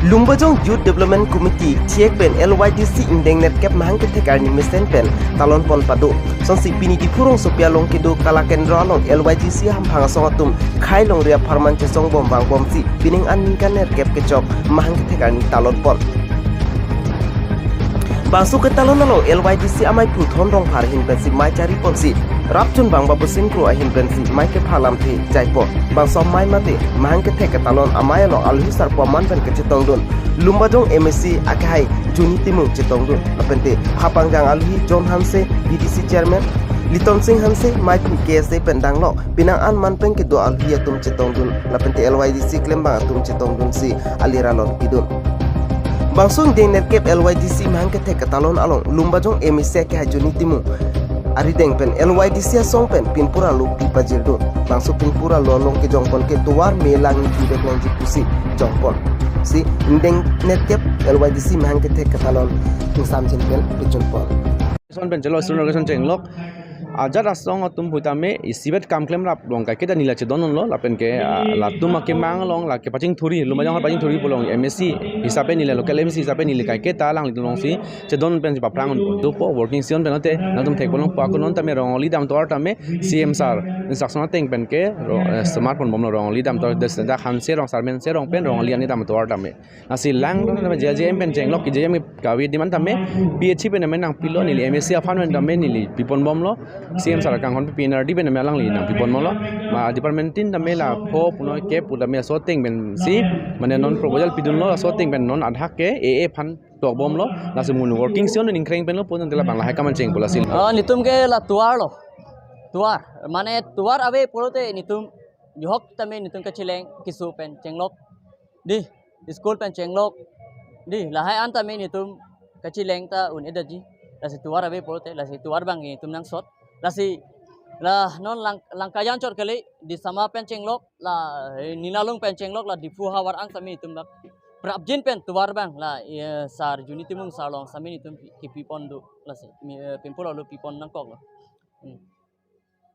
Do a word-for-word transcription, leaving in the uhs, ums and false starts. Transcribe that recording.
Lumbajong Youth Development Committee, thiek pen L Y D C ingdeng nerkep mahang kethek arni mesen pen talon pon pado. Sonsi pini Diphu rongsopi along kedo Kala Kendra along L Y D C hamphang asong atum khai longri apharman chesong bom vang bomsi pining an ningkan nerkep kechok mahang kethek arni talon pon. Bangso ketalon along L Y D C amei Phuthon Rongphar ahin pensi mei chari ponsi rapchun bang Babu Singh Kro ahin pensi mei kepha lamthe jai pon. Bangso mei mate mahang kethek ketalon amei along alohi sarpo aman pen kechetongdun Lumbajong M A C akehai Juni Timung chetongdun. Lapente hapangjang alohi John Hanse, B D C chairman, Liton Singh Hanse, mei phu K S A pen danglok, pinang an man pen kedo alohi atum chetongdun, lapente L Y D C klembang atum chetongdunsi alira lon pidun. Bangso ingdeng nerkep L Y D C mahang kethek ketalon along Lumbajong M A C akehai Juni Timung arideng pen L Y D C asong pen pinpur alo pi pajirdun. Bangso pinpur alo along kejong pon ke tovar me lang pi dek lang ji pusi jong pon. Si ingdeng nerkep L Y D C mahang kethek ketalon ingsam jin pen pijun pon. Son pen chelo student organization chenglok ajat asong atum puitame isibet kam klemrap long kaiketa neli chedon lo lapen ke, ah, latum akemang along la kepachingthuri, Lumbajong apachingthuri pu along M A C hisape neli, local M A C hisape neli kaiketa alanglitum alongsi chedon pensi paphrang un dopo working session pen lote nangtum thek pon longpo, ako non tame rong-oli dam tovar tame C M sir instruction ateng pen ke ro-, eh, smart pon bomlo, rong-oli dam tovar des dak Hanse rong, Sarmen Serong pen rong-oli ani dam tovar tame. Lasi lang tame J J M pen chenglok, J J M kave demand tame P H C pen tame nangpilo, neli M A C aphan pen tame neli pipon bomlo, C M sir kanghon P N R D pen tame alangli nangpipon bomlo. Ma department tin tame la pho punoi kep pu tame laso ateng pensi mane non proposal pidunlo, laso ateng pen non adhak ke A A aphan tok bomlo, lasi munu working session ningkreng penlo pon tela bang lahai kaman chengpo lasi. Ah, netum ke la tovar lo. Tovar, mane tovar ave pulote netum johok tame netum kacheleng keso pen chenglok. Dei, school pen chenglok. Dei, lahai an tame netum kacheleng ta un-edetji. Lasi tovar ave pulote, lasi tovar bang netum nangsot. Lasi la non lang, langkajan chot kali, Disama pen chenglok, la, eh, Ninalung pen chenglok, la Diphu havar ang tame netum bak prapjin pen tovar bang, la, eh, sir Juni Timung sir along tame netum pi-, kipipon do, lasi, mi, eh, pinpur alo pipon nangkoklo. Hmm.